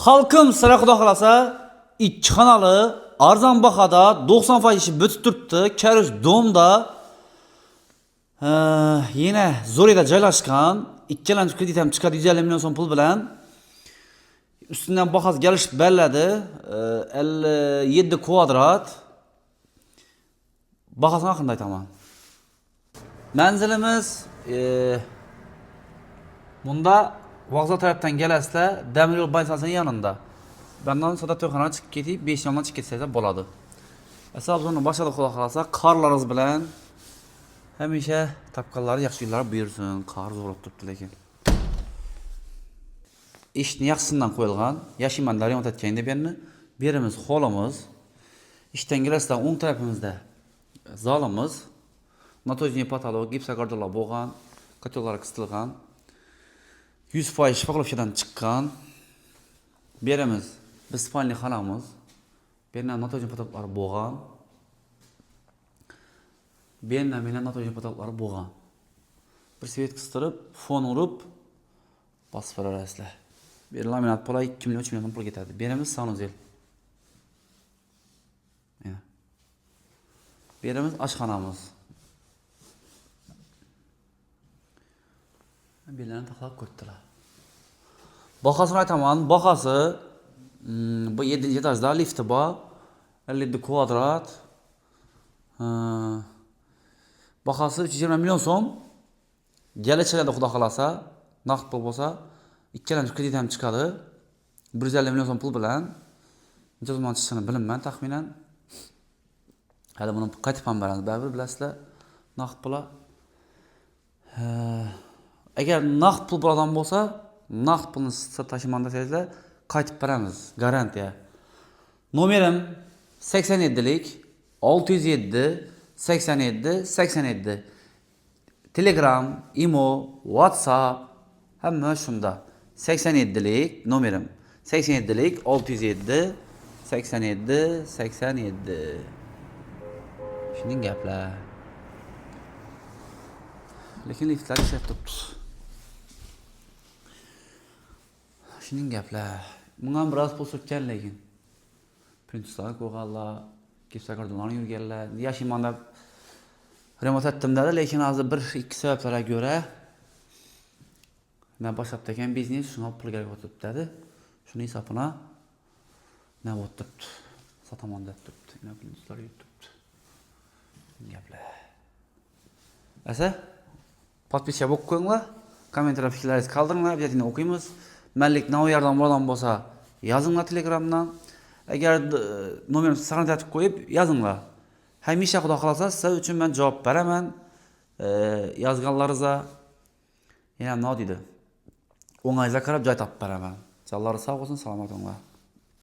Xalqım sizlar xudo xohlasa 2 xonali arzon bahoda 90% ishi bitib turibdi. Karus domda yana zo'r yerda joylashgan. Ikkilamchi kredit ham chiqadi 150 million so'm pul bilan. Üstünden bahası gelişip belledi. 57 kvadrat. Bahasını hakkında aytaman. Mənzilimiz bunda vokzal tarafdan gələsizlər, dəmir yol baysasının yanında. Bəndən sonra toyxanadan çıxıb gedib 5 yoldan çıxıb getsəniz boladı. Əsas onu başladıq xudo xohlasa qarlarınız bilan həmişə tapqanları yaxşı günlər buyursun. Qar zorlab turibdi lekin. İşni yaxşisidan qo'yilgan. Yashayman remont etganda bu yerni. Bu yerimiz holimiz. İşdan kelasizlar o'ng tarafimizda zalimiz. Натяжной потолок, gipsokardonlar bo'lgan, kotellar qisitilgan. 100% шпаклёвка dan chiqqan. Bu yerimiz biz спальный xonamiz. Bu yerdan натяжной потолок lar bo'lgan. Bu yerdan meni натяжной потолок lari bo'lgan. Bir свет qistirib, fon urib bosib berasizlar. Bu yer laminat pul 2 million 3 million pul ketadi. Bu yerimiz санузел. Mana. Bu yerimiz oshxonamiz. Bu yerlarni taxlab qo'yibdilar. Bahosini aytaman, bahosi bu 7 etajda lifti bor. 57 kvadrat. Bahosi 320 million so'm. Kelishiladi xudo xohlasa, naqd pul bo'lsa, ikkilamchi kredit ham chiqadi. 150 million so'm pul bilan. Necha zamon chiqishini bilmayman taxminan. Hali buni qaytib ham beramiz, baribir bilasizlar, naqd pula. Agar naqd pul bo'ladigan bo'lsa, naqd pulni tashiyman desangizlar, qaytib beramiz, garantiya. Nomerim 87lik 607 87 87. Telegram, Imo, WhatsApp hamma shunda. 87lik nomerim. 87lik 607 87 87. Shuning gaplar. Lekin liftlar ishlab turibdi. Shuning gaplar. Bundan biroz pul surtgan lekin. Printslar qo'yganlar, gipsokardonlarni yurganlar. Yashayman deb remont etdim dedi, lekin hozir bir ikki sabablarga ko'ra nima boshlabdi ekan biznes, shunga pul kerak bo'lib turibdi dedi. Shuni hisobina nima bo'lib turibdi. Sotaman deb turibdi. Nima printslar yurib turibdi. Gaplar. Asa подписка bo'lib qo'yinglar. Kommentarlar fikrlaringizni qoldiringlar, обязательно o'qiymiz. Manlik nima yordam bo'lgan bo'lsa, yozinglar Telegramdan. Agar nomerimni saqlanib etib qo'yib yozinglar. Hamisha xudo xohlasa sizlar uchun men javob beraman. Yozganlaringizga yana nima deydi? O'ng'ayingizga qarab joy topib beraman. Jonlari sog' bo'lsin, salomat bo'linglar.